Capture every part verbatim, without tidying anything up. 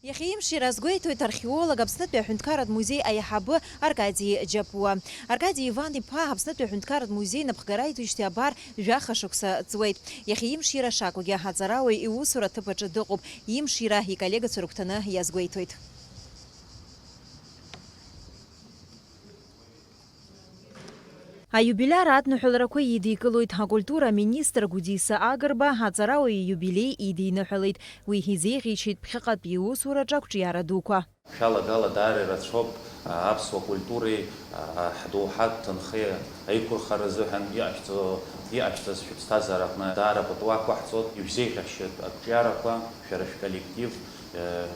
Иахьа имшира азгәеиҭоит археолог, Аԥснытәи аҳәынҭқарратә музеи аиҳабы Аркади Џьапуа. Аркади Иван-иԥа Аԥснытәи аҳәынҭқарратә музеи напхгара иҭоижьҭеи абар жәаха шықәса ҵуеит. Иахьа имшира шакәгьы аҵарауаҩ иусура аҭыԥ аҿы дыҟоуп, имшира иколлегацәа рыгәҭаны иазгәеиҭоит. Аиубилиар адныҳәаларақәа идикылоит. Акультура аминистр Гәдиса Агрба аҵарауаҩ ииубилеи идиныҳәалеит. Уи изеиӷьеишьеит ԥхьаҟатәи иусураҿы ақәҿиара дуқәа. Шәалагала даара ирацәоуп, а, аԥсуа культуреи, а, ҳдоуҳатә ҭынхеи аиқәырхара азыҳәан иҟашәҵо, иҟашәҵаз шәыԥсҭазаара аҟны даара пату ақәаҳҵоит. Ишәзеиӷьасшьоит ақәҿиарақәа, шәара шәколлектив, э,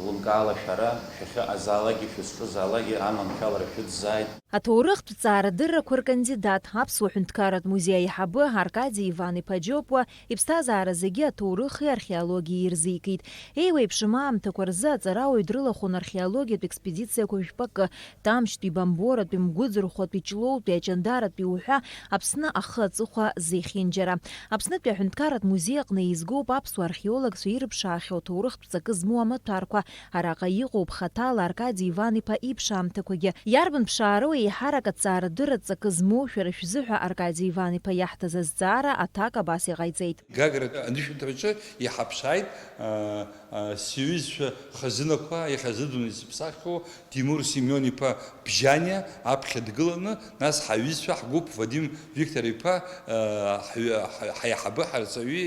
лымкаала шәара шәахьыҟазаалакгьы, шәызҿызаалакгьы аманшәалара шәыӡӡааит. Аҭоурыхтә ҵаарадыррақәа ркандидат, Аԥсуа ҳәынҭқарратә музеи аиҳабы Аркади Иван-иԥа Џьопуа иԥсҭазаара зегьы аҭоурыхи археологиеи ирзикит. Еиуеиԥшым аамҭақәа рзы аҵарауаҩ дрылахәын археологиатә експедициақәа жәпакы, Ҭамшьтәи, Бамборатәи, Мгәыӡырхәатәи, Ҷлоутәи, Аҷандаратәи уҳәа Аԥсны ахы аҵыхәа зехьынџьара. Аԥснытәи аҳәынҭқарратә музеи аҟны еизгоуп аԥсуа археологцәа ирыԥшаахьоу аҭоурыхтә ҵакы змоу амаҭәарқәа. Араҟа иҟоуп хаҭала Аркади Иван-иԥа иԥшаамҭақәагьы. Иарбан ԥшаароу еиҳарак аҭҵаарадырратә ҵакы змоу шәара шәзыҳәа Аркади Иван-иԥа иаҳҭаз азҵаара аҭак абас иҟаиҵеит. Гагратә анышәынҭраҿы иҳаԥшааит, а, а, сҩызцәа хазынақәа, иахьа зыдунеи зыԥсаххьоу Тимур Семион-иԥа Бжьаниа аԥхьа дгыланы, нас ҳаҩызцәа, ҳгәыԥ Вадим Виктор-иԥа, а, ҳаҩ-, ҳа-, ҳаиҳабы, ҳарҵаҩы,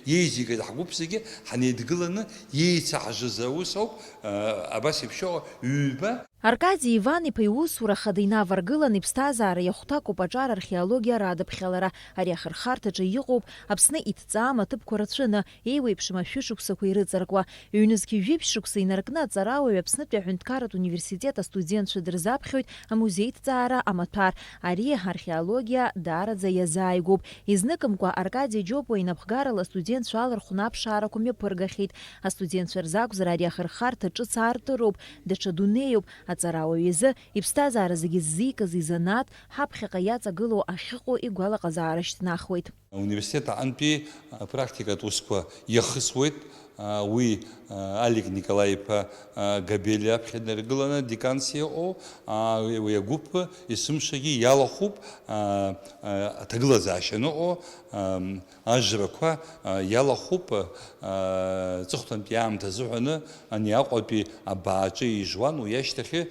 иеизигаз ҳгәыԥ зегьы ҳанеидгыланы, Иеицаҳжыз аус ауп, а, абас еиԥш иҟоу ҩба. Аркади Иван-иԥа иусура хада инаваргылан, иԥсҭазаара иахәҭакуп аҿар археологиа радыԥхьалара. Ари ахырхарҭаҿы иҟоуп Аԥсны иҭҵаам аҭыԥқәа рацәаны, еиуеиԥшым ашәышықәсақәа ирыҵаркуа. Ҩнызқь жәиԥшь шықәса инаркны аҵарауаҩ Аԥснытәи аҳәынҭқарратә университет астудентцәа дырзаԥхьоит амузеи ҭҵаара амаҭәар. Ари археологиа даараӡа иазааигәоуп. Изныкымкәа Аркади Џьопуа инапхгарала астудентцәа алархәны аԥшаарақәа мҩаԥыргахьеит. Астудентцәа рзы акәзар, ари ахырхарҭа ҿыц аартыроуп, даҽа дунеиуп, аҵарауаҩ изы иԥсҭазаара зегьы ззикыз изанааҭ ҳаԥхьаҟа иаҵагылоу ахьыҟоу игәалаҟазаара шьҭнахуеит. Ауниверситет аҟынтәи апрактикатә усқәа иахысуеит, а, уи, а, Алик Николаи-иԥа, а, Габелиа аԥхьа днаргыланы деканс иҟоу, а, уи, уи агәыԥ есымшагьы иалахәуп, а, а, аҭагылазаашьа аныҟоу, ам, ажрақәа, а, иалахәуп, а, аҵыхәтәантәи аамҭа азыҳәаны ани Аҟәатәи абааҿы ижуан, уи ашьҭахьы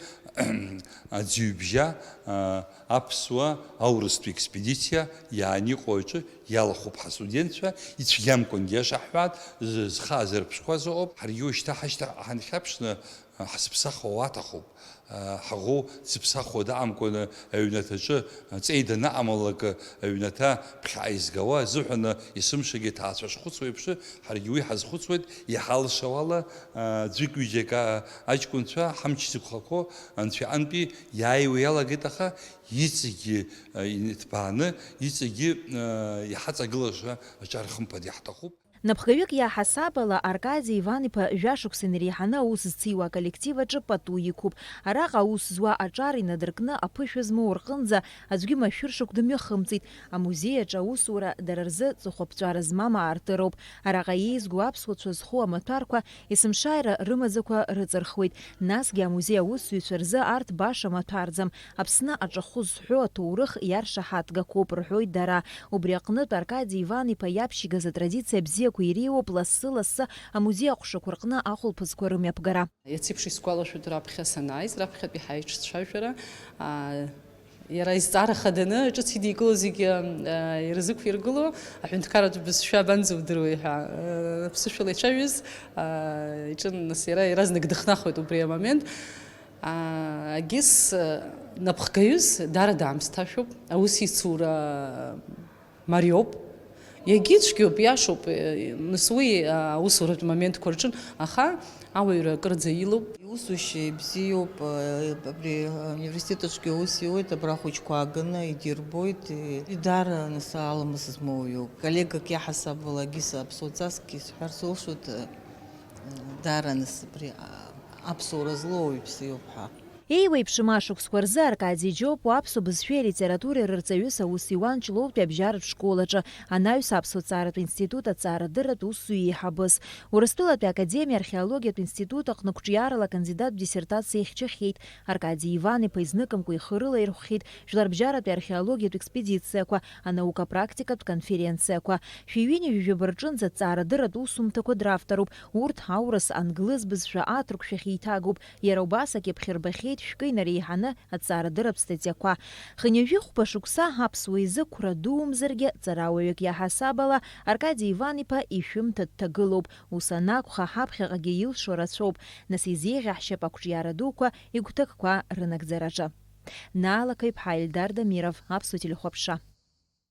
аӡҩыбжьа, а, аԥсуа аурыстә експедициа иааниҟо аҿы иалахәуп ҳастудентцәа, ицәгьамкәангьы иаша ҳҳәаат, з-, зхы аазырԥшқәаз ыҟоуп, ҳаргьы уажәшьҭа ҳашьҭахь ҳанхьаԥшны, ҳзыԥсахуа уаҭахуп. Ҳаӷоу дзыԥсахуа даҟамкәаны аҩнаҭаҿы ҵеи данаҟамлалак, аҩнаҭа ԥхьаҟа изгауа азыҳәаны есымшагьы аҭаацәа шхәыцуа еиԥш, ҳаргьы уи ҳазхәыцуеит, иҳалшауала, ӡәык-ҩыџьак аҷкәынцәа ҳамч зықәхақәоу анцәа иҟынтәи иааиуа иалагеит, аха иҵегьгьы инҭбааны, иҵегьгьы иҳаҵагылаша аҿар хымԥада иаҳҭахуп. Напхгаҩык иаҳасаб ала, Аркади Иван-иԥа жәашықәса инареиҳаны аус зциуа аколлектив аҿы пату иқәуп. Араҟа аус зуа аҿар инадыркны аԥышәа змоу рҟынӡа аӡәгьы машәыршақә дымҩахымҵит. Амузеи аҿы аусура дара рзы ҵыхәаԥҵәара змам аартыроуп. Араҟа еизго аԥсуацәа зху амаҭәарқәа есымшааира рымаӡақәа рыҵырхуеит. Насгьы амузеи аусзуҩцәа рзы арҭ баша маҭәарӡам. Аԥсны аҿахәы зҳәо аҭоурых иаршаҳаҭгақәоуп рҳәоит дара. Убри аҟнытә Аркади Иван-иԥа иаԥшьигаз атрадициа бзиақәа иреиуоуп лассы-лассы амузеи аҟәшақәа рҟны ахәылԥазқәа рымҩаԥгара. Иацеиԥш исгәалашәоит раԥхьа санааиз, раԥхьатәи ҳаиҿцәажәара, аа, иара изҵаара хаданы ҿыц идикыло зегьы, аа, ирзықәиргыло, аҳәынҭқарратә бызшәа абанӡаудыруеи ҳәа, аа, ԥсышәала ицәажәоз, аа, иҿын нас иара иаразнак дыхнахуеит убри амомент. Аа, егьыс, напхгаҩыс даара даамсҭашәоуп, аус ицура мариоуп. Иагьыцәгьоуп, иашоуп, нас уи аусуратә моментқәа рҿын, аха ауаҩра акырӡа илоуп. Иусушьа ибзиоуп, абри ауниверситет аҿгьы аус иуеит, абра ахәыҷқәа ааганы идирбоит, даара нас аламыс змоу иоуп. Коллегак иаҳасаб ала егьыс аԥсуа ҵасгьы исҳәар сылшоит, даара нас абри аԥсуара злоу ауаҩԥсы иоуп ҳәа. Еиуеиԥшым ашықәсқәа рзы Аркади Џьопуа аԥсуа бызшәеи алитературеи рырҵаҩыс аус иуан Ҷлоутәи абжьаратә школаҿы, анаҩс аԥсуа ҭҵааратә институт аҵаарадырратә усзуҩ еиҳабыс. Урыстәылатәи академиа археологиатә институт аҟны қәҿиарала акандидаттә диссертациа ихьчахьеит. Аркади Иван-иԥа изныкымкәа ихы рылаирхәхьеит жәларбжьаратәи археологиатә експедициақәа, анаука-практикатә конференциақәа. Шәи ҩынҩажәи жәаба рҿынӡа аҭҵаарадырратә усумҭақәа дравторуп. Урҭ аурыс, англыз бызшәа аҭырқәшәахь еиҭагоуп. Иара убас акьыԥхь рбахьеит шәкы инареиҳаны аҭҵаарадырратә статиақәа. Хынҩажәи хәба шықәса аԥсуа изы қәра дуумзаргьы, ҵарауаҩык иаҳасаб ала, Аркади Иван-иԥа ишәымҭа дҭагылоуп. Ус анакәха, ҳаԥхьаҟагьы илшо рацәоуп. Нас изеиӷьаҳшьап ақәҿиара дуқәа игәҭакқәа рынагӡараҿы. Наала Қаҩԥҳа, Ельдар Дамиров, Аԥсуа телехәаԥшра.